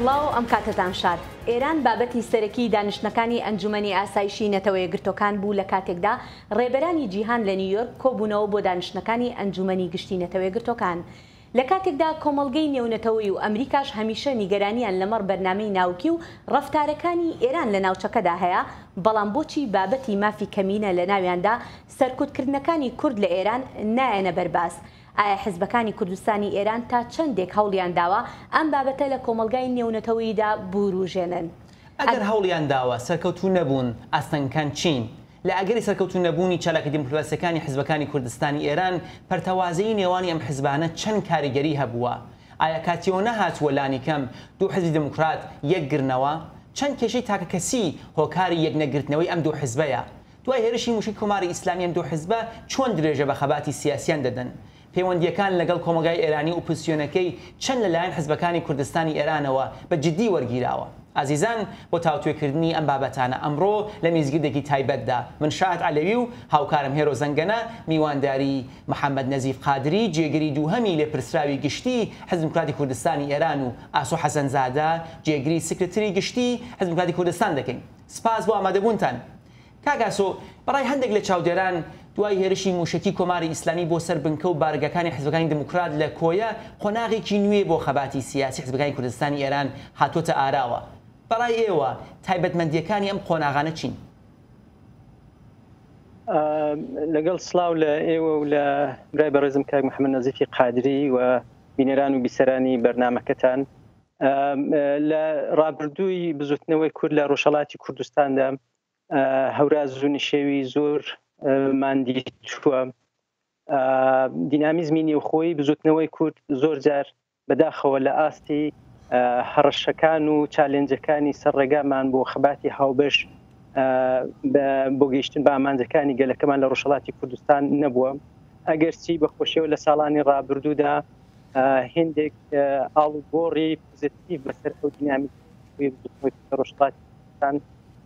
سڵاو ئەم کاتەتان شاد. ئێران بابەتی سەرەکی دانیشتنەکانی ئەنجومەنی ئاسایشی نەتەوەیەکگرتوەکان بوو لە کاتێکدا ڕێبەرانی جیهان لە نیویۆرک کۆبوونەوە بۆ دانیشتنەکانی ئەنجومەنی گشتی نەتەوەیەکگرتوەکان. لە کاتێکدا کۆمەڵگەی نێونەتەوەی و ئەمریکاش هەمیشە نیگەرانیان لەمەڕ بەرنامەی ناوکی و ڕەفتارەکانی ئێران لە ناوچەکەدا هەیە، بەڵام بۆچی بابەتی مافی کەمینە لە ناویاندا سەرکوتکردنەکانی کورد لە ئێران نایەنە بەر باس؟ ئایا حزبەکانی کوردستانی ئێران تا چەندێک هەوڵیان داوە ئەم بابەتە لە کۆمەڵگای نێونەتەوەییدا بوروژێنن؟ ئەگەر هەوڵیان داوە، سەرکەوتوو نەبوون، ئاستەنگەکان چین؟ لە ئەگەری سەرکەوتوو نەبوونی چالاکە دیموکراسیەکانی حزبەکانی کوردستانی ئێران، پەرتەوازەیی نێوانی ئەم حزبانە چەند کاریگەری هەبووە؟ ئایا کاتی ئەوە نەهاتووە لانیکەم دوو حزبی دیموکرات یەکگرنەوە؟ چەند کێشەی تاکەکەسی هۆکاری یەکنەگرتنەوەی ئەم دوو حزبەیە؟ دوای هێرشی موشەکی کۆماری ئیسلامی ئەم دوو حزبە چۆن درێژە بە خەباتی سیاسیان دەدەن؟ پەیوەندییەکان لەگەڵ کۆمەڵگای ئێرانی و ئوپزسیۆنەکەی چەند لە لایەن حزبەکانی کوردستانی ئێرانەوە بە جدی وەرگیراوە؟ ئازیزان بۆ تاوتوێکردنی ئەم بابەتانە ئەمڕۆ لە میزگردێکی تایبەتدا من شاهد عەلەوی و هاوکارم هێرۆ زەنگەنە میوانداری محەمەد نەزیف قادری جێگری دووهەمی لێپرسراوی گشتی حزب دیموکراتی کوردستانی ئێران و ئاسۆ حەسەنزادە جێگری سکرتری گشتی حزب دیموکراتی کوردستان دەکەین. سپاس بۆ ئامادەبوونتان. کاک ئاسۆ، بەڕای هەندێک لە چاودێران، دوای هێرشی مووشەکی کۆماری ئیسلامی بۆ سەر بنکە و بارەگاکانی حیزبەکانی دێموکرات لە کۆیە، قۆناغێکی نوێ بۆ خەباتی سیاسی حیزبەکانی کوردستانی ئێران هاتووەتە ئاراوە. بەڕای ئێوە تایبەتمەندییەکانی ئەم قۆناغانە چین؟ لەگەڵ سڵاو لە ئێوە و لە برای بەڕێزم کاک محەممەد نەزیفی قادری و بینەران و بیسەرانی بەرنامەکەتان، لە ڕابردووی بزوتنەوەی کورد لە ڕۆژهەڵاتی کوردستاندا هەوراز و نشێوی زۆر ماندیتووە دینامیزمی نێوخۆی بزوتنەوەی کورد زۆر جار بەداخەوە لە ئاستی هەڕەشەکان و چالێنجەکانی سەر ڕێگامان بۆ خەباتی هاوبەش بۆ گەیشتن بە ئامانجەکانی گەلەکەمان لە ڕۆژهەڵاتی کوردستان نەبووە ئەگەرچی بە خۆشیەوە لە ساڵانی ڕابردوودا هێندێک ئاڵوگۆڕی پوزیتیڤ بەسەر ئەو دینامیکی ڕۆژهەڵاتی کوردستان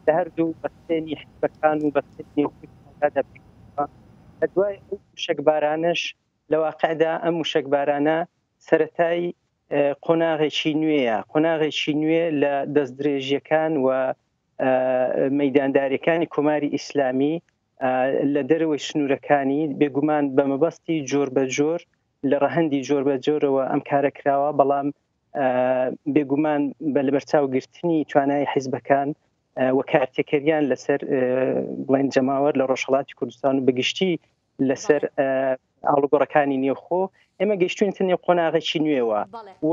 لە هەردوو بەستێنی حزبەکان و بەستێنی نێوخۆی کۆمەڵگادا پێکهاتووە. لە دوای ئەو مووشەکبارانەش لە واقعدا ئەم مووشەکبارانە سەرەتای قۆناغێکی نوێیە، قۆناغێکی نوێ لە دەستدرێژییەکان و مەیداندارییەکانی کۆماری ئیسلامی لە دەرەوەی سنوورەکانی، بێگومان بە مەبەستی جۆربەجۆر لە ڕەهەندی جۆربەجۆرەوە ئەم کارە کراوە، بەڵام بێگومان بە لەبەرچاو گرتنی توانای حیزبەکان و کارتێکەریان لەسەر بڵێن جەماوەر لە ڕۆژهەڵاتی کوردستان و بەگشتی لەسەر ئاڵوگۆڕەکانی نێوخۆ ئێمە گەیشتوینتە نێو قۆناغێکی نوێوە و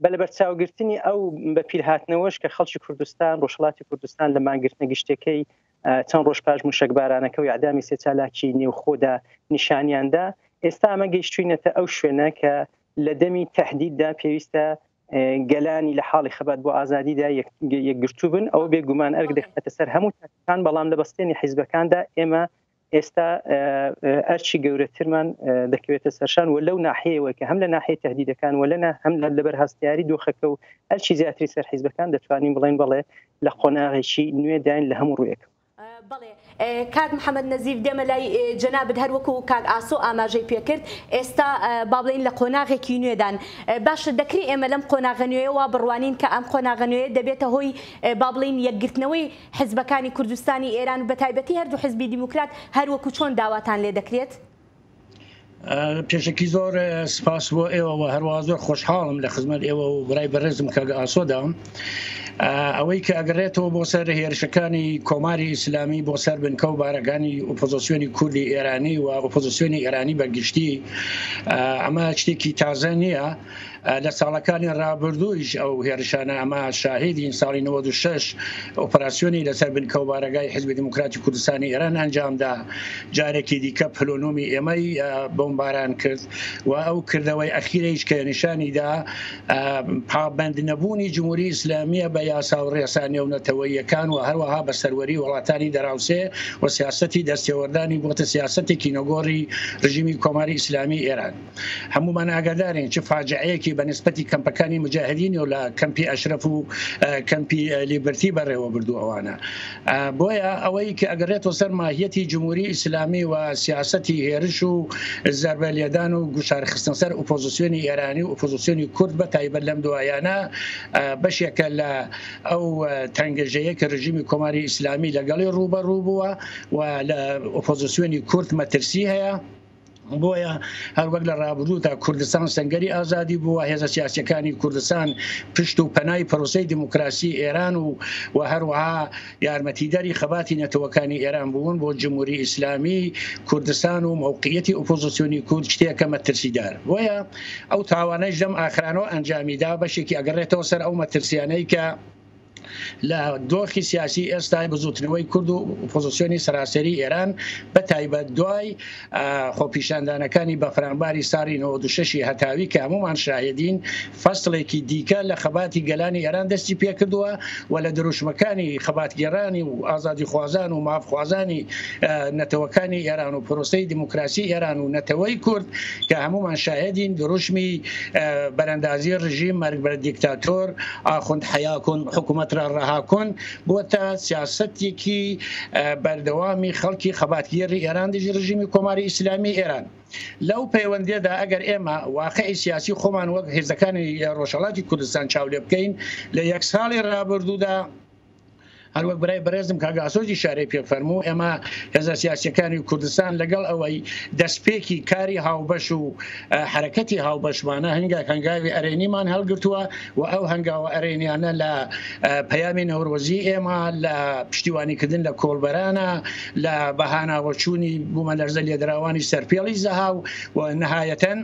بە لەبەرچاوگرتنی ئەو بە پیرهاتنەوەش کە خەڵکی کوردستان ڕۆژهەڵاتی کوردستان لە مانگرتنە گشتەکەی چەند ڕۆژ پاش موشەکبارانەکە و ئیعدامی سێ چالاکی نێوخۆدا نیشانیاندا، ئێستا ئەمە گەیشتوینەتە ئەو شوێنە کە لە دەمی تەهدیددا پێویستە گەلانی لە حاڵی خەبات بۆ ئازادیدا یەکگرتوو بن، ئەوە بێگومان ئەرک دەخاتە سەر هەموو تاکەکان، بەڵام لە بەستێنی حیزبەکاندا ئێمە ئێستا ئەرکی گەورەترمان دەکەوێتە سەرشان و لەو ناحیەوە کە هەم لە ناحیەی تهدیدەکان و لەنا هەم لە لەبەر هەستیاری دۆخەکە و ئەرکی زیاتری سەر حیزبەکان دەتوانین بڵێن بەڵێ لە قۆناغێکی نوێداین لە هەموو ڕوویەک. بەڵێ کاک محەمەد نەزیف دێمە لای جەنابت هەر وەکو کاک ئاسۆ ئاماژەی پێکرد ئێستا با بڵێین لە قۆناغێکی نوێدان باشە دەکرێ ئێمە لەم قۆناغە نوێیە وا بڕوانین کە ئەم قۆناغە نوێیە دەبێتە هۆی با بڵێین یەکگرتنەوەی حزبەکانی کوردستانی ئێران و بەتایبەتی هەردوو حزبی دیموکرات هەر وەکو چۆن داواتان لێ دەکرێت؟ پێشەکی زۆر سپاس بۆ ئێوە و هەروەها زۆر خۆشحاڵم لە خزمەت ئێوە و برای بەڕێزم کاک ئاسۆدا ئەوەی کە ئەگەڕێتەوە بۆ سەر هێرشەکانی کۆماری ئیسلامی بۆ سەر بنکە و بارەگانی ئۆپۆزیسیۆنی کوردی ئێرانی و ئۆپۆزیسیۆنی ئێرانی بەگشتی ئەمە شتێکی تازە نییە لە ساڵەکانی ڕابردوویش ئەو هێرشانە ئەمە شاهیدین ساڵی 96 ئۆپەراسیۆنی لەسەر بنکە و بارەگای حزبی دیموکراتی کوردستانی ئێران ئەنجامدا جارێکی دیکە پلۆنۆمی ئێمەی بۆمباران کرد و ئەو کردەوەی ئەخیرەیش کە نیشانیدا پابەند نەبوونی جمهوری ئیسلامیە بە یاسا و ڕێسا نێونەتەوەییەکان و هەروەها بە سەروەری وڵاتانی دەراوسێ و سیاسەتی دەستێوەردانی بۆتە سیاسەتێکی نەگۆڕی رژیمی کۆماری ئیسلامی ئێران. هەموومان ئاگادارین چ فاجعەیەکی هێرشی بە نسبەتی کەمپەکانی مجاهدین و لە کەمپی ئەشرەف و کەمپی لیبرتی بەڕێوە بردوو ئەوانە. بۆیە ئەوەی کە ئەگەڕێتەوە سەر ماهیەتی جمهوری ئیسلامی و سیاسەتی هێرش و زەربە لێدان و گوشار خستنە سەر ئۆپۆزیسیۆنی ئێرانی و ئۆپۆزیسیۆنی کورد بە تایبەت لەم دوایانە بەشێکە لە ئەو تەنگەژەیە کە رژیمی کۆماری ئیسلامی لەگەڵی ڕووبەڕوو بووە و لە ئۆپۆزیسیۆنی کورد مەترسی هەیە. بۆیە هەروەک لە ڕابردوودا کوردستان سەنگەری ئازادی بووە، هێزە سیاسییەکانی کوردستان پشت و پەنای پرۆسەی دیموکراسی ئێران و و هەروەها یارمەتیدەری خەباتی نەتەوەکانی ئێران بوون بۆ جمهوری ئیسلامی کوردستان و مەوقعیەتی ئۆپۆزیسیۆنی کورد شتێکە مەترسیدار. بۆیە ئەو تاوانەش لەم ئاخرانەوە ئەنجامیدا بەشێکی ئەگەڕێتەوە سەر ئەو مەترسیانەی کە لە دۆخی سیاسی ئێستای بزوتنەوەی کورد و ئۆپۆزسیۆنی سەراسەری ئێران بە تایبەت دوای خۆپیشاندانەکانی بەفرانباری ساڵی 96 هەتاوی کە هەمومان شاهدین فەسڵێکی دیکە لە خەباتی گەلانی ئێران دەستی پێکردووە و لە دروشمەکانی خەباتگێڕانی و ئازادیخوازان و مافخوازانی نەتەوەکانی ئێران و پرۆسەی دیموکراسی ئێران و نەتەوەی کورد کە هەمومان شاهدین دروشمی بەرەندازی ڕژیم، مەرگ بەر دیکتاتۆر، ئاخوند حەیا کن، حکومەت را ڕەها کن، بووەتە سیاسەتێکی بەردەوامی خەڵکی خەباتگێڕی ئێران دژی ڕژیمی کۆماری ئیسلامی ئێران. لەو پەیوەندیەدا ئەگەر ئێمە واقعی سیاسی خۆمان وەک هێزەکانی ڕۆژهەڵاتی کوردستان چاو لێ بکەین لە یەک ساڵی ڕابردوودا، هەروەک برای بەڕێزم کاک ئاسۆج ئیشارەی پێ فەرموو، ئێمە هێزە سیاسییەکانی کوردستان لەگەڵ ئەوەی دەستپێکی کاری هاوبەش و حەرەکەتی هاوبەشمانە، هەنگاک هەنگاوی ئەرێنیمان هەڵگرتووە و ئەو هەنگاوە ئەرێنیانە لە پەیامی نەورۆزی ئێمە، لە پشتیوانیکردن لە کۆڵبەرانە، لە بەهاناوەچوونی بوومەلەرزە لێدراوانی سەرپێڵی زەهاو و نەهایەتەن،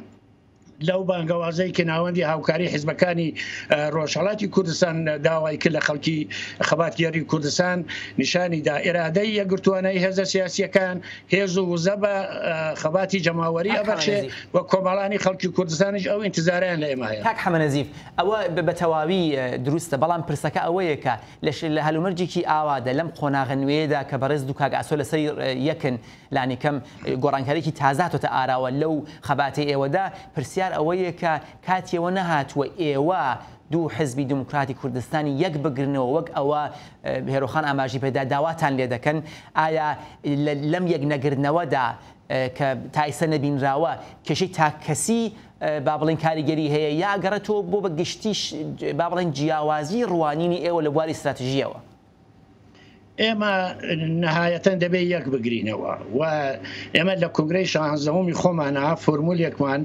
لەو بانگەوازەی کە ناوەندی هاوکاری حیزبەکانی ڕۆژهەڵاتی کوردستان داوای کرد لە خەڵکی خەباتگێڕی کوردستان نیشانی دا ئیرادەی یەکگرتووانەی هێزە سیاسییەکان هێز و وزە بە خەباتی جەماوەری ئەبەخشێ و کۆمەڵانی خەڵکی کوردستانیش ئەو ئینتزارەیان لە ئێمە هەیە. کاک حەمەنەزیف، ئەوە بە تەواوی دروستە، بەڵام پرسەکە ئەوەیە کە لە هەلومەرجێکی ئاوادا، لەم قۆناغە نوێیەدا کە بەڕێزت و کاک ئاسۆ لەسەری یەکن، لانیکەم گۆڕانکاریی تازە هاتۆتە ئاراوە لەو خەباتەی ئێوەدا، پرسیار ئەوەیە کە کاتی ئەوە نەهاتووە ئێوە دوو حزبی دیموکراتی کوردستانی یەک بگرنەوە وەک ئەوە هێرۆخان ئاماژی پێدا داواتان لێ دەکەن، ئایا لەم یەک نەگرتنەوەدا کە تا ئیستا نەبینراوە کێشەی تاککەسی با بڵێین کاریگەری هەیە یا ئەگەڕێتەوە بۆ بە گشتی با بڵێین جیاوازی ڕوانینی ئێوە لە بواری ستراتژییەوە؟ ئێمە نەهایەتەن دەبێ یەک بگرینەوە و ئێمە لە کۆنگرەی شانزەهمی خۆمانە فۆرمولێکمان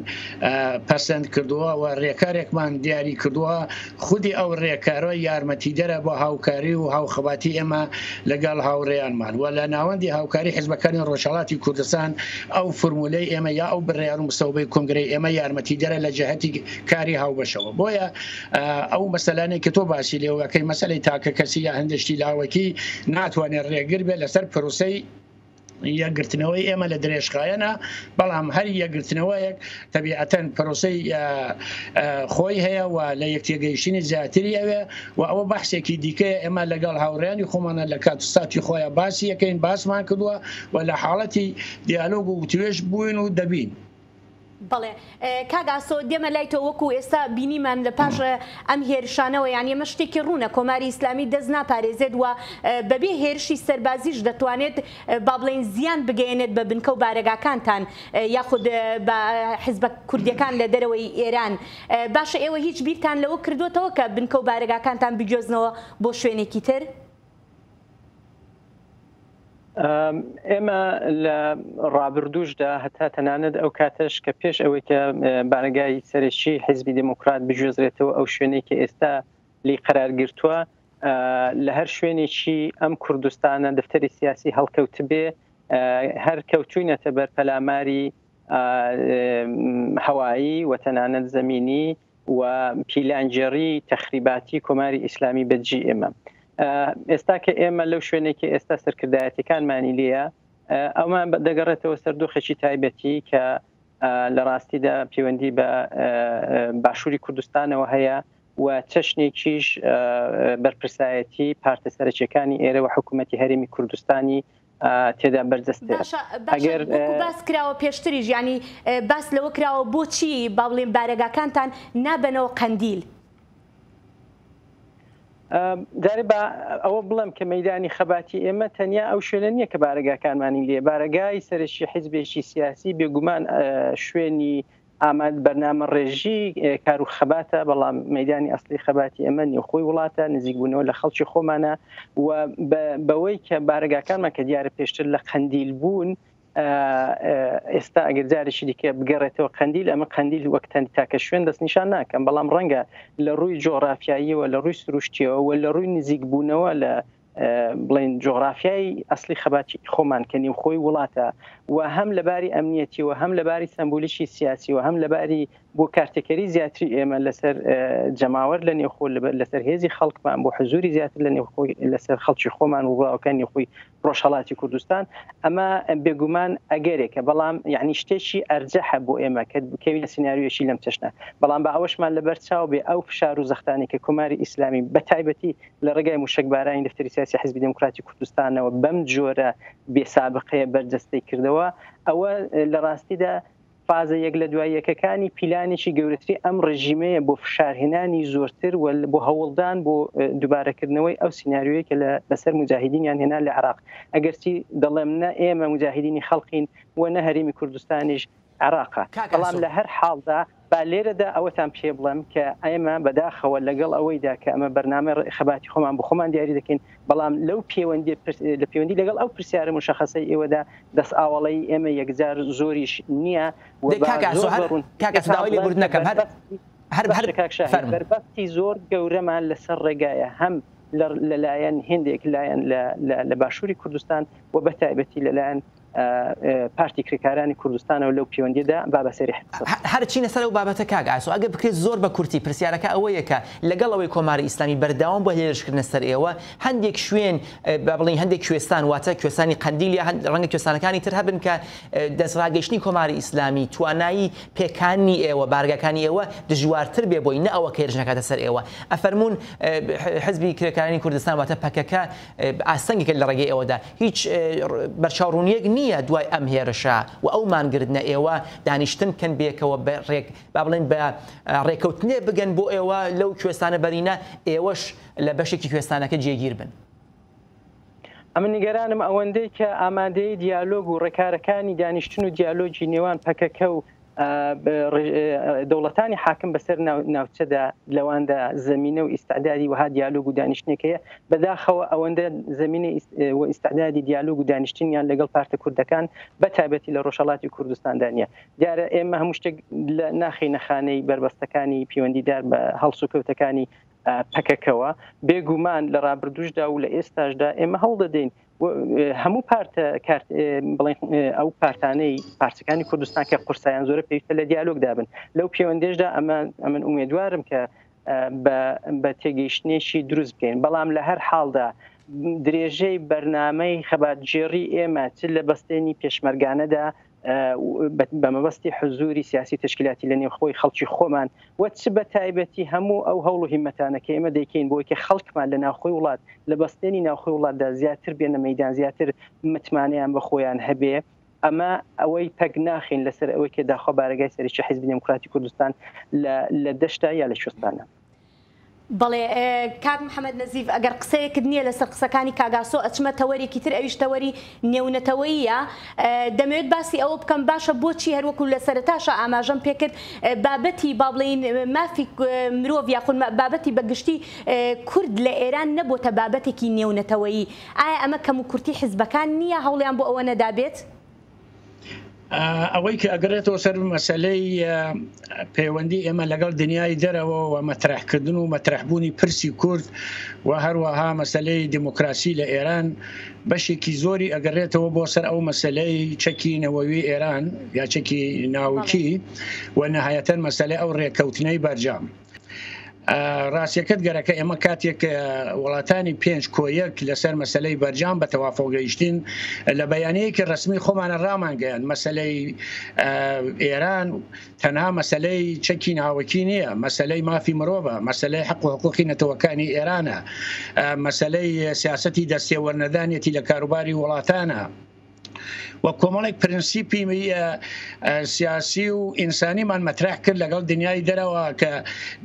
پەسەند کردووە و رێکارێکمان دیاری کردووە، خودی ئەو رێکارە یارمەتیدەرە بۆ هاوکاری و هاوخەباتی ئێمە لەگەڵ هاوڕێیانمان و لە ناوەندی هاوکاری حزبەکانی رۆژهەڵاتی کوردستان ئەو فورمولەی ئێمە یا ئەو بڕیار و مسەوبەی کۆنگرەی ئێمە یارمەتیدەرە لە جەهەتی کاری هاوبەشەوە. بۆیە ئەو مەسەلانەی کە تۆ باسی لێوەکەی مەسەلەی تاکە کەسی یا هەندێک شتی لاوەکی ناتوانێت ڕێگر بێت لەسەر پرۆسەی یەکگرتنەوەی ئێمە لە درێژخایەنە، بەڵام هەر یەکگرتنەوەیەک تەبیعەتەن پرۆسەی خۆی هەیە و لە یەکتێگەیشتنی زیاتری ئەوێ و ئەوە بەحسێکی دیکەیە ئێمە لەگەڵ هاوڕێیانی خۆمانە لە کات و ساتی خۆیان باسی یەکەین باسمان کردووە و لە حاڵەتی دیالۆگ و وتوێژ بووین و دەبین. بەڵێ کاک ئاسۆ دێمە لای تۆ وەکو ئێستا بینیمان لە پاش ئەم هێرشانەوە یان ئێمە شتێکی ڕوونە کۆماری ئیسلامی دەست ناپارێزێت و بەبێ هێرشی سەربازیش دەتوانێت با بڵێین زیان بگەیەنێت بە بنکە و بارەگاکانتان یاخود بە حزبە کوردیەکان لە دەرەوەی ئێران باشە ئێوە هیچ بیرتان لەوە کردوتەوە کە بنکە و بارەگاکانتان بگوێزنەوە بۆ شوێنێکی تر؟ ئێمە لە ڕابردووشدا هەتا تەنانەت ئەو کاتەش کە پێش ئەوەی کە بارەگای سەرەکی حیزبی دێموکرات بگوێزرێتەوە ئەو شوێنەی کە ئێستا لی قەرار گرتووە لە هەر شوێنێکی ئەم کوردستانە دەفتەری سیاسی هەڵکەوتبێ هەر کەوتوینەتە بەر پەلاماری هەوایی و تەنانەت زەمینی و پیلانگێڕی تەخریباتی کۆماری ئیسلامی بە دژی ئێمە. ئێستا کە ئێمە لەو شوێنێک کە ئێستا سەرکردایەتەکانمانی لێیە ئەومان دەگەڕێتەوە سەر دۆخێکی تایبەتی کە لە ڕاستیدا پەیوەندی بە باشووری کوردستانەوە هەیە و چەشنێکیش بەرپرسایەتی پارتە سەرەکیەکانی ئێرە و حکوومەتی هەرێمی کوردستانی تێدا بەرجەستەیە. باشە باشە وەکو باس کراوە پێشتریش یانی باس لەوە کراوە بۆچی با بڵێین بارەگاکانتان نابەنەوە قەندیل؟ جارێ با ئەوە بڵێم کە مەیدانی خەباتی ئێمە تەنیا ئەو شوێنە نییە کە بارەگاکانمانی لێ بارەگای سەرەکی حیزبێکی سیاسی بێگومان شوێنی ئاماد بەرنامە ڕێژی کار و خەباتە بەڵام مەدانی ئەسلی خەباتی ئێمە نێوخۆی وڵاتە نزیکبوونەوە لە خەڵکی خۆمانە و بەوەی کە بارەگاکانمان کە دیارە پێشتر لە قەندیل بوون ئێستا ئەگەر جارێکی دیکە بگەڕێتەوە قەندیل ئەمە قەندیل وەک تەند تاکە شوێن دەستنیشان ناکەم بەڵام ڕەنگە لە ڕووی جۆغرافیاییەوە لە ڕووی سروشتیەوە و لە ڕووی نزیکبوونەوە لە بڵێن جۆغرافیای ئەسلی خەباتی خۆمان کە نێوخۆی وڵاتە و هەم لەباری ئەمنیەتی و هەم لەباری سەمبولیکی سیاسی و هەم لەباری بۆ کارتێکەری زیاتری ئێمە لەسەر جەماوەر لە نێوخۆ لەسەر هێزی خەڵکمان بۆ حزوری زیاتر لە نێوخۆی لەسەر خەڵکی خۆمان و ڕاوەکانی نێوخۆی ڕۆژهەڵاتی کوردستان ئەمە بێگومان ئەگەرێکە بەڵام یعنی شتێکی ئەرجەحە بۆ ئێمە کە بکەوینە سیناریۆیەکی لەم چەشنە بەڵام بە ئەوەشمان لەبەر چاو بێ ئەو فشار و زەختانەی کە کۆماری ئیسلامی بە تایبەتی لە ڕێگای موشەکبارانی دەفتەری سیاسی حیزبی دێموکراتی کوردستانەوە بەم جۆرە بێ سابقەیە بەرجەستەی کردەوە ئەوە لە ڕاستیدا فازە یەک لە دوای یەکەکانی پیلانێکی گەورەتری ئەم ڕژیمەیە بۆ فشارهێنانی زۆرتر و بۆ هەوڵدان بۆ دووبارەکردنەوەی ئەو سیناریۆیە کە لەسەر موجاهیدینیان هێنا لە عێراق ئەگەرچی دەڵێم نە ئێمە موجاهیدینی خەڵقین و نە هەرێمی کوردستانیش عێراقە بەڵام لە هەر حاڵدا با لێرەدا ئەوەتان پێ بڵێم کە ئێمە بەداخەوە لەگەڵ ئەوەیدا کە ئەمە بەرنامەی خەباتی خۆمان بۆ خۆمان دیاری دەکەین، بەڵام لەو پێوەندی لە پێوەندی لەگەڵ ئەو پرسیارە مشەخەسەی ئێوەدا دەستئاوەڵەی ئێمە یەکجار زۆریش نییە و دەی با کاک ئاسۆ زۆر هەر بە ڕوون کاک ئاسۆ پێتان داوای بڵێم لێبوردن کە ئەکەم هەر بەربەستی هەر هەر باشە کاک شاهین فەرموو. بەربەستی زۆر گەورەمان لەسەر ڕێگایە هەم لە لەلایەن هێندێک لایەن لە لە لە باشووری کوردستان و بە تایبەتی لەلایەن پارتی کرێکارانی کوردستانەوە لەو پەیوەندیەدا با بە سەریحی قسە بکەین. هەر چینە سەر ئەو بابەتە کاک ئاسۆ ئەگەر بکرێت زۆر بە کورتی پرسیارەکە ئەوەیە کە لەگەڵ ئەوەی کۆماری ئیسلامی بەردەوام بووە هێرشکردنە سەر ئێوە هەندێک شوێن با بڵێین هەندێک کوێستان واتە کوێستانی قەندیل یا ڕەنگە کوێستانەکانی تر هەبن کە دەستڕاگەیشتنی کۆماری ئیسلامی توانایی پێکانی ئێوە بارگاکانی ئێوە دژوارتر بێ بۆی نە ئەوە کە هێرش نەکاتە سەر ئێوە ئەفەرموون حزبی کرێکارانی کوردستان واتە پەکەکە ئاستەنگێکە لە ڕێگەی ئێوەدا هیچ بەرچاوڕوونییەک نییە دوای ئەم هێرشە و ئەو مانگردنە ئێوە دانیشتن بکەن بێکەوە بە ڕێک با بڵێن بە ڕێکەوتنێ بگەن بۆ ئێوە لەو کوێستانە بەرینە ئێوەش لە بەشێکی کوێستانەکە جێگیر بن. ئەمن نیگەرانم ئەوەندەی کە ئامادەی دیالۆگ و ڕێکارەکانی دانیشتن و دیالۆگی نێوان پەکەکە و دەوڵەتانی حاکم بەسەر ناوچەدا لەواندا زەمینە و ئیستعدادی وەها دیالۆگ و دانیشتنێک هەیە بەداخەوە ئەوەندە زەمینە و ئیستعدادی دیالۆگ و دانیشتنیان لەگەڵ پارتە کوردەکان بە تایبەتی لە ڕۆژهەڵاتی کوردستاندا نییە دیارە ئێمە هەموو شتێک لە ناخینە خانەی بەربەستەکانی پەیوەندیدار بە هەڵسوکەوتەکانی پەکەکەوە بێگومان لە ڕابردوشدا و لە ئێستاشدا ئێمە هەوڵ دەدەین هەموو پارتە بڵێن ئەو پارتانەی پارچەکانی کوردستان کە قورسایان زۆرە پێویستە لە دیالۆگدا بن لەو پەیوەندێشدا ئەمە ئەمن ئومێدوارم کە بە تێگەیشتنێکی دروست بکەین بەڵام لە هەر حاڵدا درێژەی بەرنامەی خەباتگێڕی ئێمە چ لە بەستێنی پێشمەرگانەدا بە مەبەستی حزوری سیاسی و تەشکیلاتی لە نێوخۆی خەڵکی خۆمان و چ بە تایبەتی هەموو ئەو هەوڵ و هیمەتانە کە ئێمە دەیکەین بۆی کە خەڵکمان لە ناوخۆی وڵات لە بەستێنی ناوخۆی وڵاتدا زیاتر بێنە مەیدان زیاتر متمانەیان بە خۆیان هەبێ ئەمە ئەوەی پەک ناخین لەسەر ئەوەی کە داخوا بارەگای سەرەکی حیزبی دێموکراتی کوردستان لە لە دەشتە یا لە کوێستانە. بەڵێ کاک محەمەد نەزیف ئەگەر قسەیەکت نییە لەسەر قسەکانی کاک ئاسۆ ئەچمە تەوەرێکی تر ئەویش تەوەری نێونەتەوەییە دەمەوێت باسی ئەوە بکەم باشە بۆچی هەروەکو لە سەرەتاشا ئاماژەم پێکرد بابەتی با بڵێین مافی مرۆڤ یاخود بابەتی بە گشتی کورد لە ئێران نەبۆتە بابەتێکی نێونەتەوەیی ئایا ئەمە کەموکورتی حزبەکان نییە هەوڵیان بۆ ئەوە نەدابێت؟ ئەوەی کە ئەگەڕێتەوە سەر مەسەلەی پەیوەندی ئێمە لەگەڵ دنیای دەرەوە و مەترەحکردن و مەترەحبوونی پرسی کورد و هەروەها مەسەلەی دیموکراسی لە ئێران بەشێکی زۆری ئەگەڕێتەوە بۆ سەر ئەو مەسەلەی چەکی نەوەوی ئێران یا چەکی ناوکی و نەهایەتەن مەسەلەی ئەو ڕێککەوتنەی بەرجام. ڕاستیەکەت گەرەکە ئێمە کاتێک وڵاتانی پێنج کۆ یەک لەسەر مەسەلەی بەرجام بە تەوافق گەیشتین لە بەیانەیەکی ڕسمی خۆمانە ڕامانگەیان مەسەلەی ئێران تەنها مەسەلەی چەکی ناوەکی نییە مەسەلەی مافی مرۆڤە مەسەلەی حەق و حقوقی نەتەوەکانی ئێرانە مەسەلەی سیاسەتی دەستێوەرنەدانیەتی لە کاروباری وڵاتانە و کۆمەڵێک پرنسیپی سیاسی و ئینسانیمان مەترح کرد لەگەڵ دنیای دەرەوە کە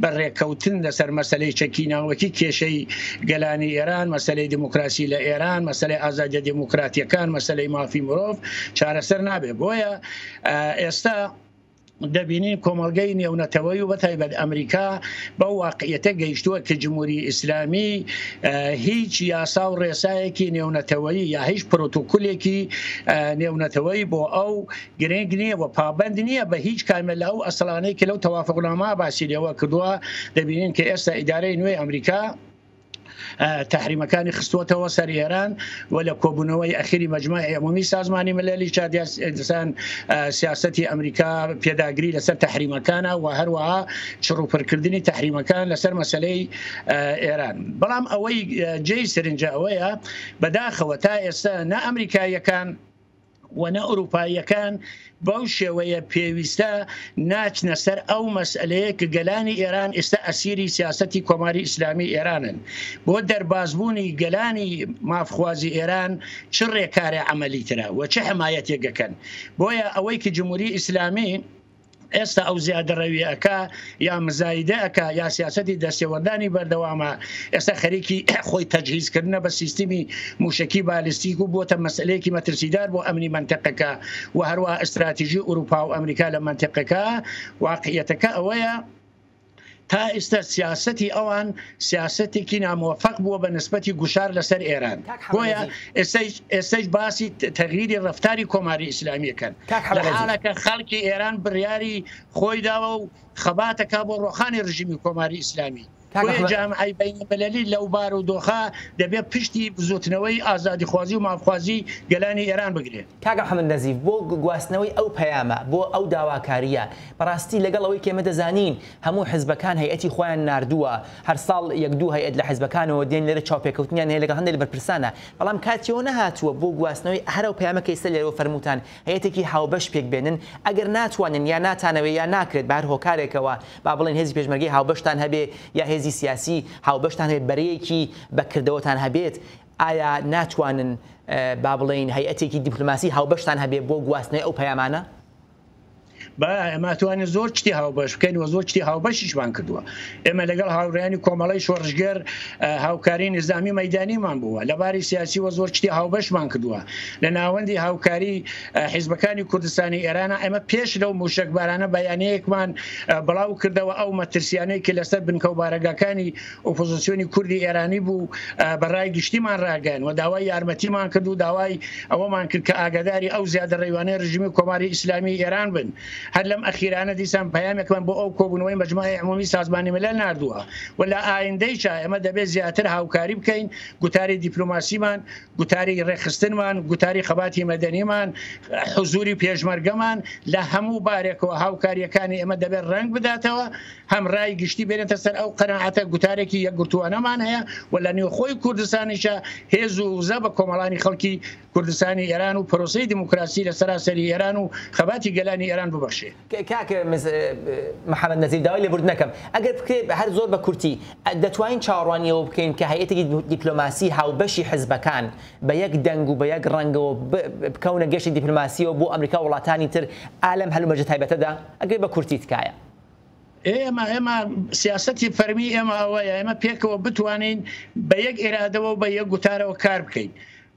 بە ڕێککەوتن لەسەر مەسلەی چەکی ناوەکی کێشەی گەلانی ئێران مەسلەی دیموکراسی لە ئێران مەسلەی ئازادیە دیموکراتیەکان مەسلەی مافی مرۆڤ چارەسەر نابێ بۆیە ئێستا دەبینین کۆمەڵگەی نێونەتەوەی و بەتایبەت ئەمریکا بەو واقعیەتە گەیشتووە کە جمهوری ئیسلامی هیچ یاسا و ڕێسایەکی نێونەتەوەیی یا هیچ پرۆتۆکولێکی نێونەتەوەی بۆ ئەو گرنگ نییە و پابند نییە بە هیچ کامە لە ئەو ئەسڵانەی کە لەو تەوافقنامە باسی لێوە کردووە. دەبینین کە ئێستا ئیدارەی نوێی ئەمریکا تەحریمەکانی خستووەتەوە سەر ئێران و لە کۆبوونەوەی ئەخیری مەجمەعی عمومی سازمانی مللی دیسان سیاسەتی ئەمریکا پێداگری لەسەر تەحریمەکانە و هەروەها چڕوپڕکردنی تەحریمەکان لەسەر مەسەلەی ئێران. بەڵام ئەوەی جێی سەرنجە ئەوەیە بەداخەوە تا ئێستا نە ئەمریکاییەکان و نە ئورووپاییەکان بەو شێوەیە پێویستە ناچنە سەر ئەو مەسئەلەیە کە گەلانی ئێران ئێستا ئەسیری سیاسەتی کۆماری ئیسلامی ئێرانن. بۆ دەربازبوونی گەلانی مافخوازی ئێران چ ڕێکارێ عەمەلیترە و چ حەمایەتێک ئەکەن؟ بۆیە ئەوەی کە جمهوری ئیسلامی ئێستا ئەو زیادەڕەویە ئەکا یا مزایدە ئەکا یا سیاسەتی دەستێوەردانی بەردەوامە، ئێستا خەریکی خۆی تەجهیز کردنە بە سیستمی موشەکی بالستیک و بۆتە مەسئلەیەکی مەترسیدار بۆ ئەمنی مەنتقەکە و هەروەها ئیستراتیژی ئوروپا و ئەمریکا لە مەنتقەکە. واقعیەتەکە ئەوەیە تا ئیستا سیاسەتی ئەوان سیاسەتێکی ناموەفەق بووە بە نسبەتی گوشار لەسەر ئێران. کاک حەمە بۆیە نەزیف. ئێستەیش ئێستەیش باسی تەغیری ڕەفتاری کۆماری ئیسلامی ئەکەن. کاک لە حەمە نەزیف. حاڵێکا خەڵکی ئێران بڕیاری خۆی داوە و خەبات ئەکا بۆ ڕۆخانی ڕژیمی کۆماری ئیسلامی. کاک بۆیە حەمە. جامعەی بەینەلملەلی لەو بار و دۆخە دەبێ پشتی بزووتنەوەی ئازادیخوازی و مافخوازی گەلانی ئێران بگرێ. کاک محمد نەزیف بۆ گواستنەوەی ئەو پەیامە، بۆ ئەو داواکارییە، بەڕاستی لەگەڵ ئەوەی کە ئێمە دەزانین هەموو حزبەکان هەیئەتی خۆیان ناردووە، هەر ساڵ یەک دوو هەیئەت لە حزبەکانەوە دێن لێرە چاوپێکەوتنیان هەیە لەگەڵ هەندێک لە بەرپرسانە، بەڵام کاتی ئەوە نەهاتووە بۆ گواستنەوەی هەر ئەو پەیامە کە ئیستا لێرەوە فەرمووتان هەیئەتێکی هاوبەش پێک بێنن، ئەگەر ناتوانن یا ناتانەوێ یا ناکرێت بە هەر هۆکارێکەوە با بڵێین هێزی پێشمەرگەی هاوبەشتان هەبێ یا هێزی سیاسی هاوبەشتان هەبێ بەرەیەکی بە کردەوەتان هەبێت، ئایا ناتوانن با بڵێین هەیئەتێکی دیپلۆماسی هاوبەشتان هەبێ بۆ گواستنەوەی ئەو پەیامانە؟ با ئێمە توانین زۆر شتی هاوبەش بکەین و زۆر شتی هاوبەشیشمان کردووە. ئێمە لەگەڵ هاوڕێیانی کۆمەڵەی شۆڕشگێر هاوکاری نیزامی مەیدانیمان بووە، لە باری سیاسیوە زۆر شتی هاوبەشمان کردووە. لە ناوەندی هاوکاری حیزبەکانی کوردستانی ئێرانە ئێمە پێش لەو مووشەکبارانە بەیانیەیەکمان بڵاو کردەوە ئەو مەترسیانەی کە لەسەر بنکە و بارەگاکانی ئۆپۆزیسیۆنی کوردی ئێرانی بوو بە ڕای گشتیمان ڕاگەیاند و داوای یارمەتیمان کرد و داوای ئەوەمان کرد کە ئاگاداری ئەو زیادەڕەویانەی ڕژیمی کۆماری ئیسلامی ئێران بن. هەر لەم ئەخیرانە دیسان پەیامێکمان بۆ ئەو کۆبوونەوەی مەجمەعی عمومی سازمانی ملل ناردووە و لە ئایندەیشا ئێمە دەبێت زیاتر هاوکاری بکەین، گوتاری دیپلۆماسیمان، گوتاری ڕێکخستنمان، گوتاری خەباتی مەدەنیمان، حزوری پێشمەرگەمان لە هەموو بارێکەوە هاوکارییەکانی ئێمە دەبێت ڕەنگ بداتەوە، هەم ڕای گشتی بێنێتە سەر ئەو قەناعەتە، گوتارێکی یەکگرتووانەمان هەیە و لە نێوخۆی کوردستانیشا هێز و وزە بە کۆمەڵانی خەڵکی کوردستانی ئێران و پرۆسەی دیموکراسی لە سەراسەری ئێران و خەباتی گەلانی ئێران ببەخشێ. کاک محەمەد نەزیر داوای لێبوردن ئەکەم ئەگەر بکرێ هەر زۆر بە کورتی دەتوانین چاوەڕوانی ئەوە بکەین کە هەیئەتێکی دیپلۆماسی هاوبەشی حزبەکان بە یەک دەنگ و بە یەک ڕەنگەوە بکەونە گەشتی دیپلۆماسیەوە بۆ ئەمریکا و وڵاتانی تر ئا لەم هەلومەرجە تایبەتەدا؟ ئەگەر بە کورتی تکایە. ئێمە ئێمە سیاسەتی فەرمی ئێمە ئەوەیە ئێمە پێکەوە بتوانین بە یەک ئیرادەوە و بە یەک گوتارەوە کار بکەین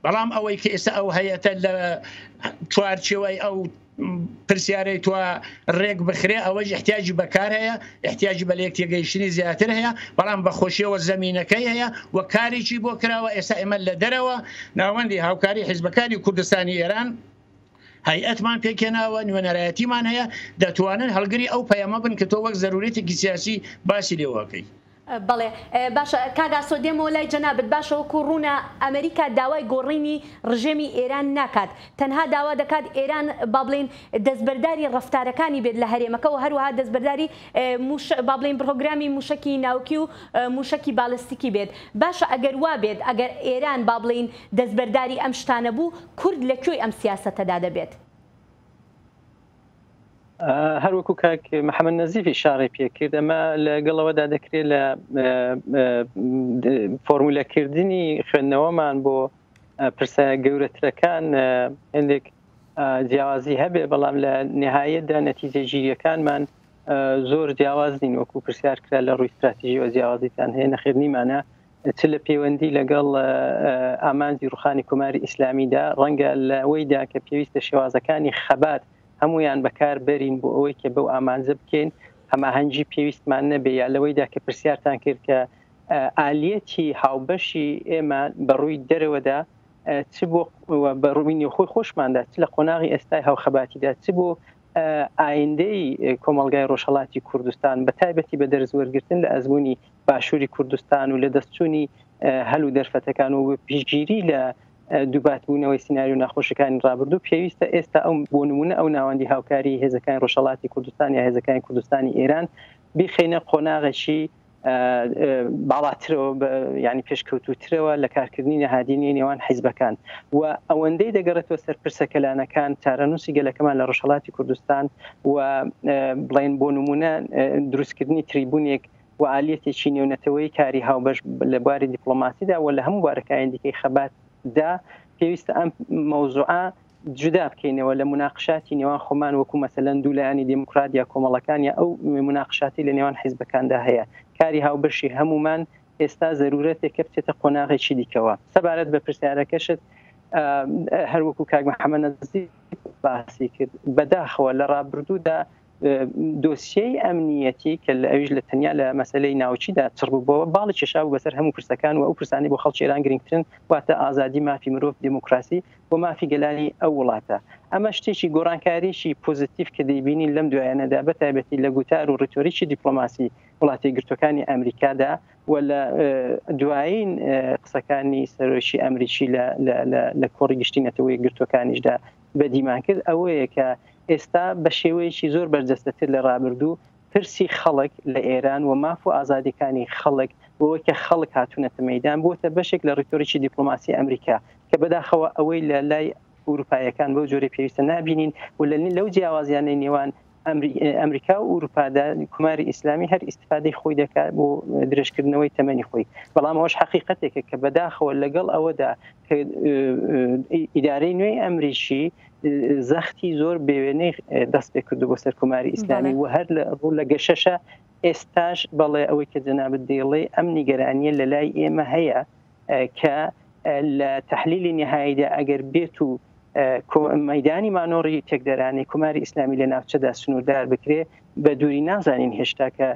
بەڵام ئەوەی کە ئێستا ئەو هەیەتە لە چوارچێوەی ئەو پرسیارەی تۆ ڕێک بخرێ ئەوەش احتیاجی بەکار هەیە احتیاجی بە لێک تێگەیشتنی زیاتر هەیە بەڵام بەخۆشیەوە زەمینەکەی هەیە و کارێکی بۆ کراوە ئێستا ئێمە لە دەرەوە ناوەندی هاوکاری حیزبەکانی کوردستانی ئێران هەیئەتمان پێکهێناوە، نوێنەرایەتیمان هەیە، دەتوانن هەڵگری ئەو پەیامە بن کە تۆ وەک زەرورەتێکی سیاسی باسی لێوەکەی. بەڵێ باشە کاک ئاسۆ دێمەوە لای جەنابت باشە وەکو ڕوونە ئەمریکا داوای گۆڕینی ڕژێمی ئێران ناکات تەنها داوا دەکات ئێران با بڵێین دەستبەرداری ڕەفتارەکانی بێت لە هەرێمەکە و هەروەها دەستبەرداری با بڵێین پڕۆگرامی موشەکی ناوکی و موشەکی بالستیکی بێت باشە ئەگەر وا بێت ئەگەر ئێران با بڵێین دەستبەرداری ئەم شتانە بوو کورد لە کوێی ئەم سیاسەتەدا دەبێت؟ هەروەکو کاک محەممەد نەزیف ئیشارەی پێکرد ئەمە لەگەڵەوەدا دەکرێت لە فۆرمولەکردنی خوێندنەوەمان بۆ پرسە گەورەترەکان هەندێک جیاوازی هەبێ بەڵام لە نهایەتدا نەتیجە ژیریەکانمان زۆر جیاواز نین وەکو پرسیار کرا لە ڕووی استراتیژیەوە جیاوازیتان هەیە نەخێر نیمانە چ لە پەیوەندی لەگەڵ ئامانجی ڕوخانی کۆماری ئیسلامیدا ڕەنگە لەوەیدا کە پێویستە شێوازەکانی خەبات هەمویان بەکار بەرین بۆ ئەوەی کە بەو ئامانجە بکەین هەماهەنگی پێویستمان نەبێ یا لەوەیدا کە پرسیارتان کرد کە ئالیەتی هاوبەشی ئێمە بە ڕووی دەرەوەدا چ بۆ بە ڕووی نێوخۆی خۆشماندا چ لە قۆناغی ئێستای هاوخەباتیدا چ بۆ ئایندەی کۆمەڵگای ڕۆژهەڵاتی کوردستان بە تایبەتی بە دەرس وەرگرتن لە ئەزموونی باشووری کوردستان و لە دەستچوونی هەل و دەرفەتەکان و پشتگیری لە دووباتبوونەوەی سیناریۆ ناخۆشەکانی ڕابردوو پێویستە ئێستا ئەو بۆ نمونە ئەو ناوەندی هاوکاری هێزەکانی ڕۆژهەڵاتی کوردستان یا هێزەکانی کوردستانی ئێران بیخەینە قۆناغێکی باڵاترەوە ینی پێشکەوتوترەوە لە کارکردنی نەهادینی نێوان حیزبەکان و ئەوەندەی دەگەڕێتەوە سەر پرسە کەلانەکان چارەنووسی گەلەکەمان لە ڕۆژهەڵاتی کوردستان و بڵێن بۆ نمونە دروستکردنی تریبونێک و ئالیەتێکی نێونەتەوەی کاری هاوبەش لە بواری دیپلۆماسیدا و لە هەموو بارەکانی دیکەی خەباتدا پێویستە ئەم مەوزوعە جودا بکەینەوە لە موناقشاتی نێوان خۆمان وەکو مەسەلەن دوو لایەنی دێموکرات یا کۆمەڵەکان یا ئەو موناقشاتی لە نێوان حیزبەکاندا هەیە کاری هاوبەشی هەمومان ئێستا زەرورەتێکە بچێتە قۆناغێکی دیکەوە سەبارەت بە پرسیارەکەشت هەروەکو کاک محەممەد نەزیف باسی کرد بەداخەوە لە ڕابردوودا دۆسیەی ئەمنیەتی کە لە ئەویش لە تەنیا لە مەسلەی ناوچیدا چڕ بووبەوە باڵی کێشابوو بەسەر هەموو پرسەکان و ئەو پرسانەی بۆ خەڵکی ئێران گرنگترن واتە ئازادی مافی مرۆڤ دێموکراسی و مافی گەلانی ئەو وڵاتە ئەمە شتێکی گۆڕانکاریی پۆزیتیڤ کە دەیبینین لەم دوایانەدا بە تایبەتی لە گوتار و ڕیتۆریکی دیپلۆماسی وڵاتە یەکگرتووەکانی ئەمریکادا و لە دوایین قسەکانی سەرۆکی ئەمریکی لە کۆڕی گشتی نەتەوە یەکگرتووەکانیشدا بەدیمان کرد ئەوەیە کە ئێستا بە شێوەیەکی زۆر بەرجەستەتر لە ڕابردوو پرسی خەڵک لە ئێران و ماف و ئازادیەکانی خەڵک بەوەی کە خەڵک هاتوونەتە مەیدان بووەتە بەشێک لە ڕیتۆریکی دیپلۆماسی ئەمریکا کە بەداخەوە ئەوەی لە لای ئوروپایەکان بەو جۆرەی پێویستە نابینین و لە لەو جیاوازیانەی نێوان ئەمریکا و ئوروپادا کوماری ئیسلامی هەر ئیستفادەی خۆی دەکات بۆ درێژکردنەوەی تەمەنی خۆی بەڵام ئەوەش حەقیقەتێکە کە بەداخەوە لەگەڵ ئەوەدا کە ئیدارەی نوێی ئەمریکی زەختی زۆر بێوێنەی دەست پێ کردو بۆ سەر کۆماری ئیسلامی و هەر لە ڕوو لە گەشەشە ئێستاش بەڵێ ئەوەی کە جەنابت دەیڵێ ئەم نیگەرانیە لە لای ئێمە هەیە کە لە تحلیلی نهاییدا ئەگەر بێت و مەدانی مانۆڕی تێکدەرانی کۆماری ئیسلامی لە ناوچەدا سنووردار بکرێ بە دووری نازانین هێشتا کە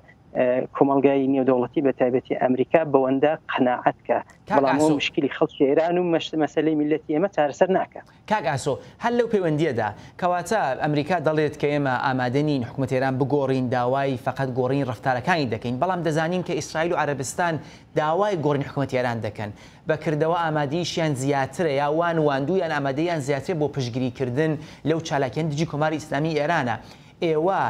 کۆمەڵگای نێودەوڵەتی بە تایبەتی ئەمریکا بەوەندە قەناعەت کە بەڵام ئەو مشکلی خەڵکی ئێران و مەسەلەی میللەتی ئێمە چارەسەر ناکا. کاک ئاسۆ، هەر لەو پەیوەندییەدا، کەواتە ئەمریکا دەڵێت کە ئێمە ئامادە نین حکومەت ئێران بگۆڕین، داوای فەقەت گۆڕینی ڕەفتارەکانی دەکەین، بەڵام دەزانین کە ئیسرائیل و عەرەبستان داوای گۆڕینی حکومەتی ئێران دەکەن، بە کردەوە ئامادەییشیان زیاترە یا وا نواندوویان ئامادەییان زیاترە بۆ پشتگیری کردن لەو چالاکیانە دژی کۆماری ئیسلامیی ئێرانە. ئێوە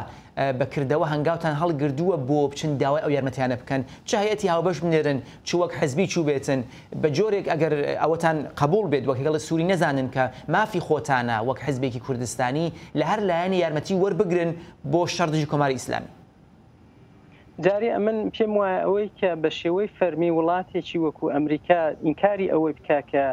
بە کردەوە هەنگاوتان هەڵگردووە بۆ بچن داوای ئەو یارمەتیانە بکەن، چ هەیئەتی هاوبەش بنێرن، چ وەک حزبی چووبێتن، بە جۆرێک ئەگەر ئەوەتان قەبووڵ بێت وەک هێڵی سووری نەزانن کە مافی خۆتانە وەک حزبێکی کوردستانی لە هەر لایەنێ یارمەتی وەربگرن بۆ شەڕ دژی کۆماری ئیسلامی. جارێ ئەمن پێم وایە ئەوەی کە بە شێوەی فەرمی وڵاتێکی وەکوو ئەمریکا ئینکاری ئەوەی بکا کە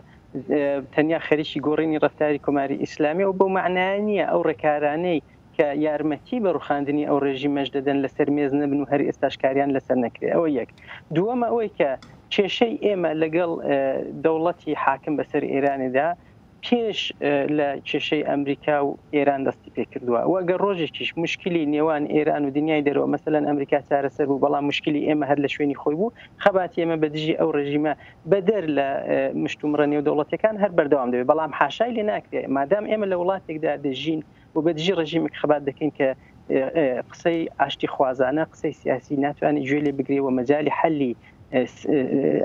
تەنیا خەریکی گۆڕینی ڕەفتاری کۆماری ئیسلامیە و بەو مەعنایە نییە ئەو ڕێکارانەی کە یارمەتی بە ڕوخاندنی ئەو ڕێژیمەش دەدەن لەسەر مێز نەبن و هەر ئێستاش کاریان لەسەر نەکرێ ئەوە یەک. دووەم ئەوەی کە کێشەی ئێمە لەگەڵ دەوڵەتی حاکم بەسەر ئێرانێدا پێش لە کێشەی ئەمریکا و ئێران دەستی پێکردووە و ئەگەر ڕۆژێکیش مشکلی نێوان ئێران و دنیای دەرەوە مەسەلەن ئەمریکا چارەسەر بوو بەڵام مشکلی ئێمە هەر لە شوێنی خۆی بوو خەباتی ئێمە بە دژی ئەو ڕێژیمە بەدەر لە مشتومڕە نێودەوڵەتیەکان هەر بەردەوام دەبێت بەڵام حاشای لێ ناکرێت مادام ئێمە لە وڵاتێکدا دەژین و بە دژی ڕێژیمێک خەبات دەکەین کە قسەی ئاشتی خوازانە قسەی سیاسی ناتوانێت گوێ لێ بگرێ و مەجای حەلی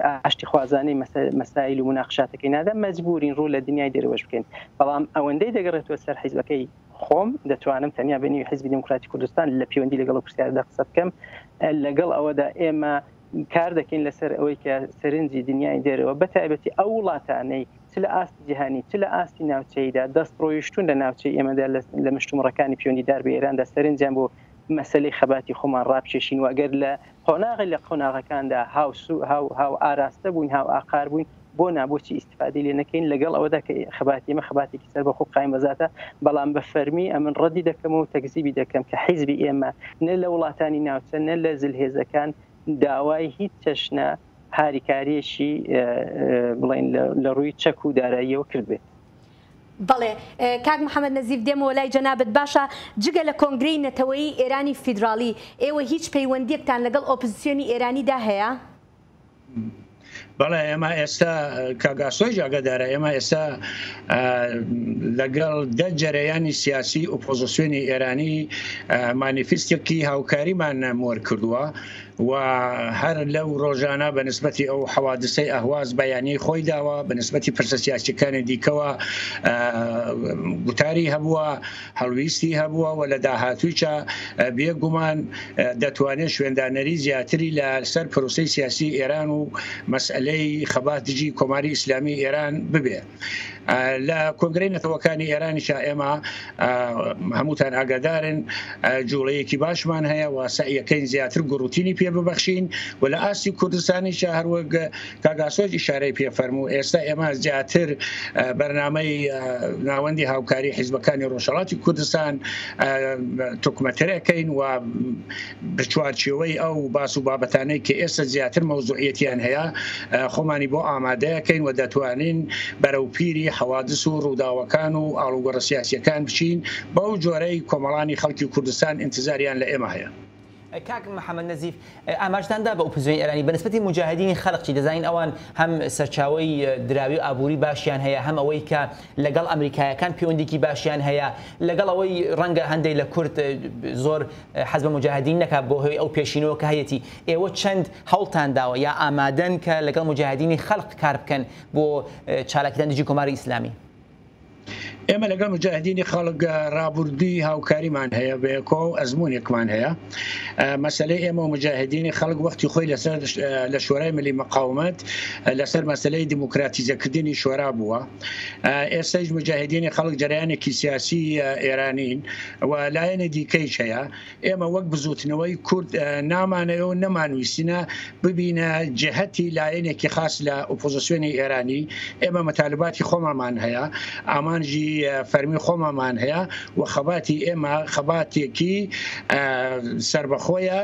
ئاشتی خوازانەی مەسایل و مناقشاتەکەی نادا مەجبورین ڕوو لە دنیای دەرەوەش بکەین بەڵام ئەوەندەی دەگەڕێتەوە سەر حیزبەکەی خۆم دەتوانم تەنیا بە نێوی حیزبی دێموکراتی کوردستان لە پەیوەندی لەگەڵ پرسیاردا قسە بکەم لەگەڵ ئەوەدا ئێمە کار دەکەین لەسەر ئەوەی کە سەرنجی دنیای دەرەوە بە تایبەتی ئەو وڵاتانەی چ لە ئاستی جیهانی چ لە ئاستی ناوچەیدا دەست ڕۆیشتون لە ناوچەی ئێمەدا لە مشتومڕەکانی پەیوەندیدار بە ئێراندا سەرنجیان بۆ مەسەلەی خەباتی خۆمان ڕابکێشین و ئەگەر لە قۆناغی لە قۆناغەکاندا هاوسو هاو هاو ئاراستە بووین هاو ئاقار بووین بۆ نا بۆچی ئیستفادەی لێ نەکەین لەگەڵ ئەوەدا کە خەباتی ئێمە خەباتێکی سەربەخۆ قایم بەزاتە بەڵام بە فەرمی ئەمن ڕەدی دەکەمەوە و تەکزیبی دەکەم کە حیزبی ئێمە نە لە وڵاتانی ناوچە نە لە زلهێزەکان داوای هیچ چەشنە هاریکاریەکی بڵێن لە ڕووی چەک و داراییەوە کردبێت. بەڵێ کاک محەمەد نەزیف دێمەوە لای جەنابت باشە جگە لە کۆنگرەی نەتەوەیی ئێرانی فیدراڵی ئێوە هیچ پەیوەندیەکتان لەگەڵ ئۆپزسیۆنی ئێرانیدا هەیە؟ بەڵێ ئێمە ئێستا کاک ئاسۆیش ئاگادارە ئێمە ئێستا لەگەڵ دە جەرەیانی سیاسی ئۆپۆزیسیۆنی ئێرانی مانیفستێکی هاوکاریمان مۆر کردووە و هەر لەو ڕۆژانە بە نسبەتی ئەو حەوادسەی ئەهواز بەیانیەی خۆی داوە، بە نسبەتی پرسە سیاسیەکانی دیکەوە گوتاری هەبووە، هەڵویستی هەبووە و لە داهاتوویشا بێ گومان دەتوانێت شوێندانەری زیاتری لە سەر پرۆسەی سیاسی ئێران و مەسئەلەی خەبات دژی کۆماری ئیسلامی ئێران ببێ. لە کۆنگرەی نەتەوەکانی ئێرانیشا ئێمە هەمووتان ئاگادارن جوڵەیەکی باشمان هەیە و سەعیەکەین زیاتر گوڕوتینی پێ ببەخشین و لە ئاستی کوردستانیشا هەروەک کاک ئاسۆج ئیشارەی پێ فەرموو ئێستا ئێمە زیاتر بەرنامەی ناوەندی هاوکاری حیزبەکانی ڕۆژهەڵاتی کوردستان تۆکمەترەکەین و بچوارچێوەی ئەو باس و بابەتانەی کە ئێستا زیاتر مەوزوعیەتیان هەیە خۆمانی بۆ ئامادەکەین و دەتوانین بەرەو پیری حەوادس و ڕووداوەکان و ئاڵوگۆڕە سیاسیەکان بچین بەو جۆرەی کۆمەڵانی خەڵکی کوردستان ئینتزاریان لە ئێمە هەیە. کاک محەمەد نەزیف ئاماژتان دا بە ئۆپۆزسیۆنی ئێرانی بە نسبەتی موجاهدینی خەلق چی دەزانین ئەوان هەم سەرچاوەی دراوی و ئابووری باشیان هەیە هەم ئەوەی کە لەگەڵ ئەمریکایەکان پەیوەندیکی باشیان هەیە لەگەڵ ئەوەی ڕەنگە هەندێک لە کورد زۆر حەز بە موجاهدین نەکا بۆ هۆی ئەو پێشینەوە کە هەیەتی ئێوە چەند هەوڵتان داوە یا ئامادەن کە لەگەڵ موجاهدینی خەلق کار بکەن بۆ چالاکیدان دژی کۆماری ئیسلامی؟ ئێمە لەگەڵ مجاهدینی خەڵک ڕابوردوی هاوکاریمان هەیە بەیەکەوە و ئەزمونێکمان هەیە مەسلەی ئێمە و مجاهدینی خەڵک وەختی خۆی لەسەر لە شۆرای ملی مقاومەت لەسەر مەسلەی دیموکراتیزەکردنی شۆرا بووە ئێستایش مجاهدینی خەڵک جەرەیانێکی سیاسی ئێرانین و لایەنی دیکەیش هەیە ئێمە وەک بزوتنەوەی کورد نامانەوێ و نەمانویستینە ببینە جهتی لایەنێکی خاص لە ئۆپۆزیسیۆنی ئێرانی ئێمە مەتالباتی خۆمامان هەیە ئامانجی فەرمی خۆمامان هەیە و خەباتی ئێمە خەباتێکی سربەخۆیە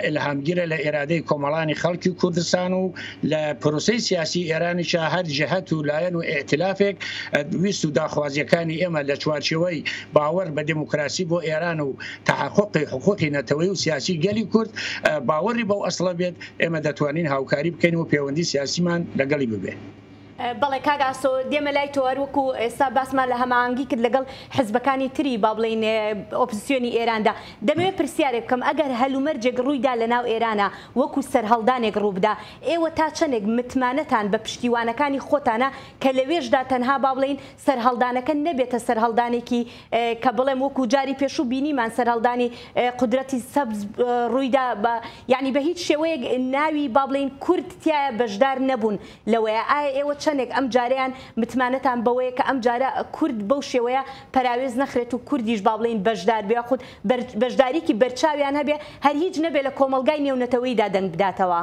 ئیلهامگیرە لە ئێرادەی کۆمەڵانی خەڵکی کوردستان و لە پرۆسەی سیاسی ئێرانیشا هەر جهت و لایەن و ئیئتلافێک ویست و داخوازیەکانی ئێمە لە چوارچێوەی باوەڕ بە دێموکراسی بۆ ئێران و تەحەقوقی حقوقی نەتەوەیی و سیاسی گەلی کورد باوەڕی بەو ئەسڵە بێت ئێمە دەتوانین هاوکاری بکەین و پێوەندی سیاسیمان لەگەڵی ببێ. بەڵێ کاک ئاسۆ دێمە لای تۆ هەر وەکو ئێستا باسمان لە هەماهەنگی کرد لەگەڵ حزبەکانی تری با بڵێین ئۆپزسیۆنی ئێراندا دەمەوێت پرسیارێک بکەم ئەگەر هەلومەرجێک ڕوویدا لەناو ئێرانە وەکو سەرهەڵدانێک ڕووبدا ئێوە تا چەندێک متمانەتان بە پشتیوانەکانی خۆتانە کە لەوێشدا تەنها با بڵێین سەرهەڵدانەکە نەبێتە سەرهەڵدانێکی کە بڵێم وەکو جاری پێشوو بینیمان سەرهەڵدانی قودرەتی سەبز ڕوویدا بە یانی بە هیچ شێوەیەک ناوی با بڵێین کورد تیایا بەشدار نەبوون لەوەیە ئایا ئێوە چەندێک ئەم جارەیان متمانەتان بەوەیە کە ئەم جارە کورد بەو شێوەیە پەراوێز نەخرێت و کوردیش با بڵێین بەشدار بێ یاخود بەشداریکی بەرچاویان هەبێ هەر هیچ نەبێ لە کۆمەڵگای نێونەتەوەییدا دەنگ بداتەوە؟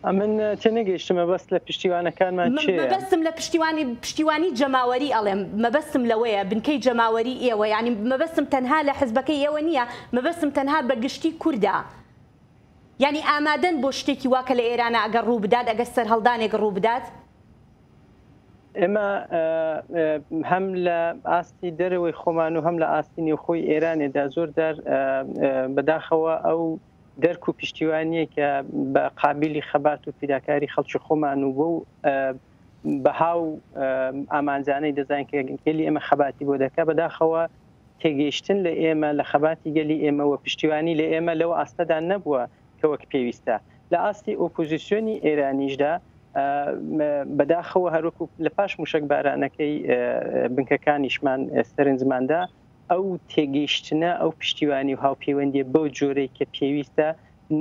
ئەمن تێنەگەیشتم مەبەست لە پشتیوانەکانمان کێیە؟ مەبەستم لە پشتیوانی پشتیوانی جەماوەری ئەڵێم مەبەستم لەوەیە بنکەی جەماوەری ئێوە یانی مەبەستم تەنها لە حزبەکەی ئێوە نییە مەبەستم تەنها بە گشتی کوردە یانی ئامادەن بۆ شتێکی وا کە لە ئێرانە ئەگەر ڕوو بدات ئەگەر سەرهەڵدانێک ڕوو بدات؟ ئێمە هەم لە ئاستی دەرەوەی خۆمان و هەم لە ئاستی نێوخۆی ئێرانێدا زۆر جار بەداخەوە ئەو دەرک و پشتیوانییە کە بە قابیلی خەبات و فیداکاری خەڵکی خۆمان و بەو بەها و ئامانجانەی دەزانین کە گەلی ئێمە خەباتی بۆ دەکا بەداخەوە. تێگەیشتن لە ئێمە، لە خەباتی گەلی ئێمە و پشتیوانی لە ئێمە لەو ئاستەدا نەبووە کە وەک پێویستە. لە ئاستی ئۆپۆزیسیۆنی ئێرانیشدا بەداخەوە هەروەکو لە پاش موشەکبارانەکەی بنکەکانیشمان سەرنجماندا، ئەو تێگەیشتنە، ئەو پشتیوانی و هاوپەیوەندییە بەو جۆرەی کە پێویستە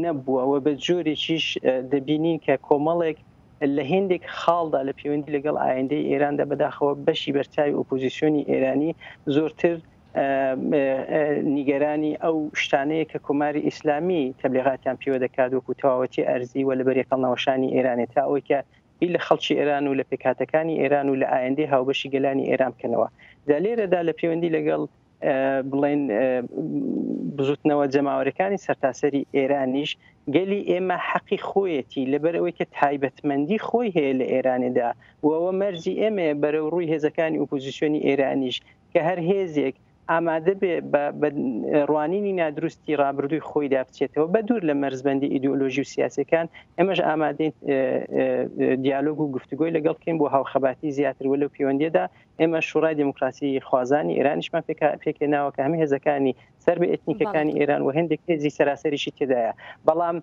نەبووە و بە جۆرێکیش دەبینین کە کۆمەڵێک لە هێندێک خاڵدا لە پەیوەندی لەگەڵ ئایندەی ئێراندا بەداخەوە بەشی بەرچاوی ئۆپۆزیسیۆنی ئێرانی زۆرتر نیگەرانی ئەو شتانەیە کە کۆماری ئیسلامی تەبلیغاتیان پێوە دەکات وەکو تەواوەتی ئەرزی و لە بەریەکهەڵنەوەشانی ئێرانێ تا ئەوەی کە بیر لە خەڵکی ئێران و لە پێکهاتەکانی ئێران و لە ئایندەی هاوبەشی گەلانی ئێران بکەنەوە. جا لێرەدا لە پەیوەندی لەگەڵ بڵێن بزوتنەوە جەماوەرەکانی سەرتاسەری ئێرانیش گەلی ئێمە حەقی خۆیەتی لەبەر ئەوەی کە تایبەتمەندی خۆی هەیە لە ئێرانێدا و ئەوە مەرجی ئێمەیە بەرەو ڕووی هێزەکانی ئۆپۆزیسیۆنی ئێرانیش کە هەر هێزێک ئامادە بێ بە ڕوانینی نادروستی ڕابردووی خۆیدا بچێتەوە بە دوور لە مەرزبەندی ئیدئۆلۆژی و سیاسەکان ئێمەش ئامادەین دیالۆگ و گفتوگۆی لەگەڵ بکەین بۆ هاوخەباتی زیاتر و لەو پەیوەندیەدا ئێمە شوڕای دێموکراسی خوازانی ئێرانیشمان پێکهێناوە کە هەموو هێزەکانی سەر بە ئێتنیکەکانی ئێران و هێندێک هێزی سەراسەریشی تێدایە بەڵام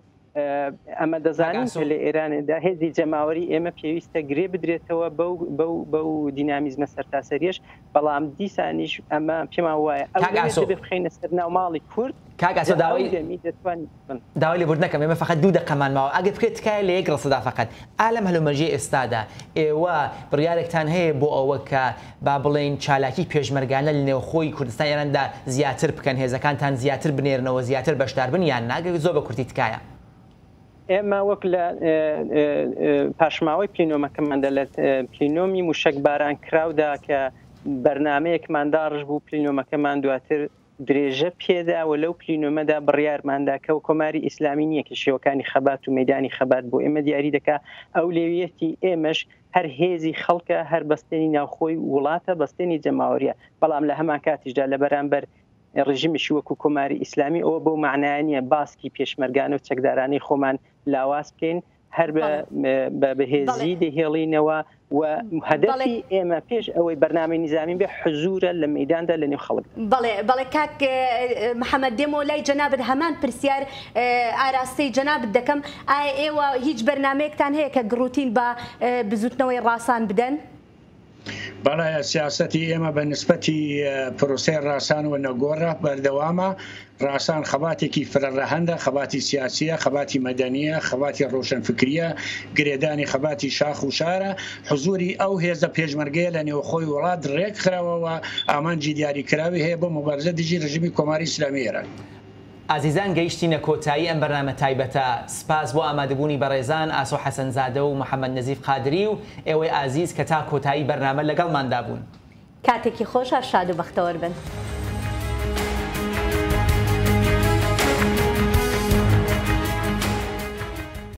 ئەمە دەزانین کە لە ئێراندا هێزی جەماوەری ئێمە پێویستە گرێ بدرێتەوە بەو بەو بەو دینامیزمە سەرتاسەریەش بەڵام دیسانیش ئەمە پێمان وایە ئەو دەبێ بخەینە سەر ناو ماڵی کورد کاک ئاسۆ داوای داوای لێبوردن ئەکەم ئێمە فەقەت دوو دەقەمان ماوە ئەگەر بکرێت تکایە لە یەک ڕستەدا فەقەت ئا لەم هەلومەرجەی ئێستادا ئێوە بڕیارێکتان هەیە بۆ ئەوە کە با بڵێین چالاکی پێشمەرگانە لە نێوخۆی کوردستانی ئێراندا زیاتر بکەن هێزەکانتان زیاتر بنێرنەوە زیاتر بەشدار بن یان نا ئەگەر زۆر بە کورتی تکایە. ئێمە وەک لە پاشماوەی پلینۆمەکەماندا لە پلینۆمی موشەک باران کراودا کە بەرنامەیەکمان داڕشت بوو پلینۆمەکەمان دواتر درێژە پێدا و لەو پلینۆمەدا بڕیارماندا کە کۆماری ئیسلامی نییە کە شێوەکانی خەبات و مەیدانی خەبات بۆ ئێمە دیاری دەکا، ئەولەویەتی ئێمەش هەر هێزی خەڵکە، هەر بەستێنی ناوخۆی وڵاتە، بەستێنی جەماوەرییە، بەڵام لە هەمانکاتیشدا لە بەرامبەر ڕژیمێکی وەکوو کۆماری ئیسلامی ئەوە بەو مەعنایە نییە باسکی پێشمەرگانە و چەکدارانەی خۆمان لاواز بکەین، هەر بە بەهێزی دەهێڵینەوە و هەدەفی ئێمە پێش ئەوەی بەرنامەی نیزامی بێ حزوورە لە مەیداندا لە نێو خەڵکدا. بەڵێ بەڵێ کاک محەمەد دێمەوە لای جەنابت هەمان پرسیار ئاراستەی جەنابت دەکەم ئایا ئێوە هیچ بەرنامەیەکتان هەیە کە گڕوتین بە بزوتنەوەی ڕاسان بدەن؟ بەڵێ سیاسەتی ئێمە بە نسبەتی پرۆسەی ڕاسان و نەگۆڕە بەردەوامە. ڕاسان خەباتێکی فرە ڕەهەندە، خەباتی سیاسییە، خەباتی مەدەنییە، خەباتی ڕۆشنفکرییە، گرێدانی خەباتی شاخ و شارە، حزووری ئەو هێزە پێشمەرگەیە لە نێوخۆی وڵات ڕێکخراوە و ئامانجی دیاریکراوی هەیە بۆ موبارزە دژی ڕژیمی کۆماری ئیسلامیی ئێران. ئازیزان گەیشتینە کۆتایی ئەم بەرنامە تایبەتە، سپاس بۆ ئامادەبوونی بەڕێزان ئاسۆ حەسەنزادە و محەمەد نەزیف قادری و ئێوەی ئازیز کە تا کۆتایی بەرنامە لەگەڵماندا بوون. کاتێکی خۆش هەر شاد و بەختەوەر بن.